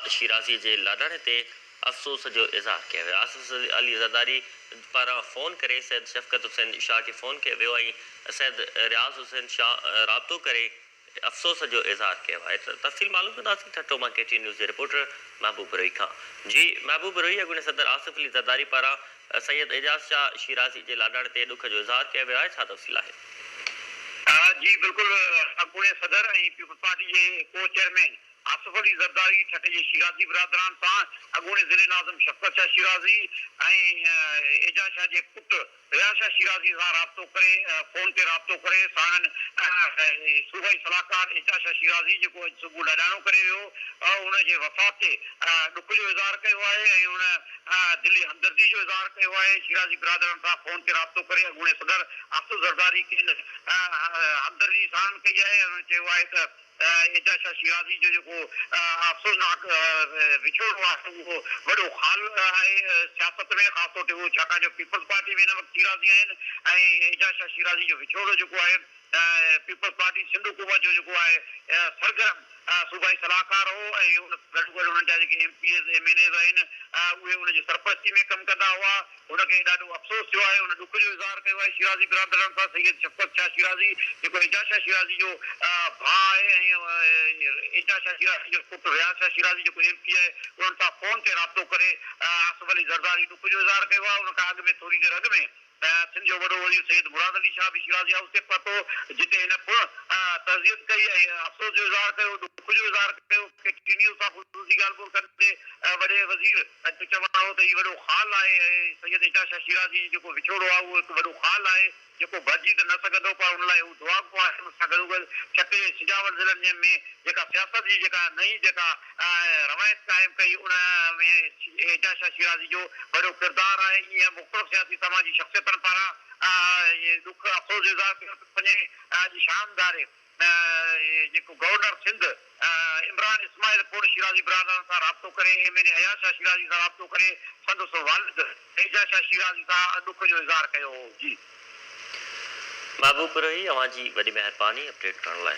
شاهه شيرازي جي لاڏاڻي تي افسوس جو اظهار ڪيو ويو. آصف علي زرداري پاران فون ڪري سيد شفقت حسين شاهه کي فون ڪيو ويو ۽ سيد رياض حسين شاهه رابطو ڪري افسوس جو اظهار ڪيو آهي. تفصيل معلوم ڪنداسين ٺٽو مان ڪي ٽي نيوز جي رپورٽر محبوب بروهي کان. جي محبوب بروهي اڳوڻي صدر آصف علي زرداري پاران سيد اعجاز شاهه شيرازي جي لاڏاڻي تي ڏک جو اظهار ڪيو ويو آهي ڇا تفصيل آهي؟ جي بلڪل اڳوڻي صدر ۽ پيپلز پارٽي جي ڪو چيئرمين آصف علي زرداري ٺٽي جي شيرازي برادران سان اڳوڻي ضلعي ناظم شفقت شاهه شيرازي ۽ اعجاز شاهه جي پٽ رياض شاهه شيرازي سان رابطو ڪري فون تي رابطو ڪري ساڻن صوبائي صلاحڪار اعجاز شاهه شيرازي جيڪو اڄ صبح لاڏاڻو ڪري ويو ان جي وفات تي ڏک جو اظهار ڪيو آهي ۽ ان دلي همدردي جو اظهار ڪيو آهي شيرازي برادران سان فون تي رابطو ڪري اڳوڻي صدر آصف زرداري کين همدردي ساڻن ڪئي آهي ۽ انهن چيو آهي ته اعجاز شاهه شيرازي جو جيڪو افسوسناڪ وڇوڙو آهي اهو وڏو خال آهي سياست ۾ خاص طور تي اهو ڇاڪاڻ جو پيپلز پارٽي ۾ هن وقت شيرازي آهن ۽ اعجاز شاهه شيرازي جو وڇوڙو جيڪو آهي پيپلز پارٽي سنڌ حڪومت جو جيڪو آهي سرگرم صوبائي صلاحڪار هو ۽ ان سان گڏوگڏ انهن جا جيڪي M P As M N As آهن اهي ان جي سرپرستي ۾ ڪم ڪندا هئا. هن کي ڏاڍو افسوس ٿيو آهي، هن ڏک جو اظهار ڪيو آهي شيرازي برادران سان سيد شفقت شاهه شيرازي جيڪو اعجاز شاهه شيرازي جو ڀاء آهي ۽ اعجاز شاهه شيرازي جو پٽ رياض شاهه شيرازي جيڪو ايم پي آهي انهن سان فون تي رابطو ڪري آصف علي زرداري ڏک جو اظهار ڪيو آهي ان کان اڳ ۾ ٿوري دير اڳ ۾ سنڌ جو وڏو وزير سيد مراد علي شاهه به شيرازي هائوس تي پهتو جتي هن پڻ تعزيت ڪئي ۽ افسوس جو اظهار ڪيو ڏک جو اظهار ڪيو ڪي ٽي نيوز سان خصوصي ڳالهه ٻولهه ڪندي وڏي وزير جو چوڻ هو ته هي وڏو خال آهي ۽ سيد اعجاز شاهه شيرازي جو جيڪو وڇوڙو آهي اهو هڪ وڏو خال آهي جيڪو ڀرجي ته نه سگهندو پر ان لاء هو دعاگو آهي ان سان گڏوگڏ ٺٽي ۽ سجاول ضلعن جي ۾ جيڪا سياست جي جيڪا نئين جيڪا روايت قائم ڪئي ان ۾ اعجاز شاهه شيرازي جو وڏو ڪردار آهي ايئن مختلف سياسي سماجي شخصيتن پاران ڏک افسوس جو اظهار ڪيو پيو وڃي اڄ شام ڌاري جيڪو گورنر سنڌ عمران اسماعيل پڻ شيرازي برادران سان رابطو ڪري M N A Ayaz Shah Shirazi سان رابطو ڪري سندس والد اعجاز شاهه شيرازي سان ڏک جو اظهار ڪيو هو جي. محبوب بروهي اوهان جي وڏي مهرباني اپڊيٽ ڪرڻ لاء.